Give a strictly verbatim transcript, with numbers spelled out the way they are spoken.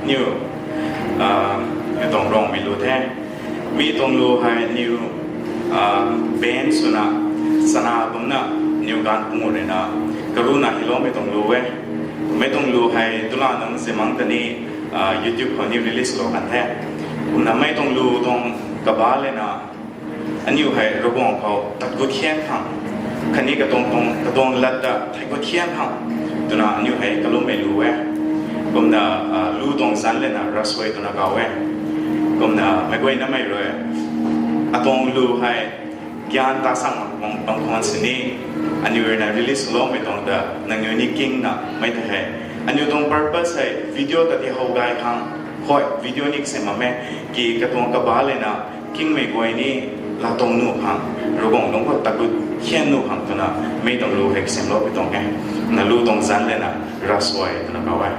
Aniu, aniu tuang Rongmei lu the. Mi tuang lu hei aniu band swna, sana kumna aniu gaanv pung ruina karuhna hyloumei tuang lu e. Mei tuang lu hei tula nunc zimangc ta ni YouTube khou aniu release lou kan the. Kumna mei tuang lu tuang kaba lena aniu hei Ravguangc khou tat gut hian khang, khatni katuang tuang katuang lat ta thei gut hian khang twna aniu hei kalummei lu e. Kumna lu tuang zanc lena Ravsuai twna kau e. Kumna meic guaynamei rui atuang lu hei gyan ta sang bam khwan sini, aniu ruina release loumei tuang ta nangniw ni kingna mei ta hei, aniu tuang purpose hei video ta ti how gay khang, khuay video ni kasem bam e, ki katuang kaba lena kingmei guay ni laa tuang nuh khang, Ravguangc lungc khou tat gut hian nuh khang twna mei tuang lu hei kasemloumei tuang e. Na lu tuang zanc lena Ravsuai twna kau e.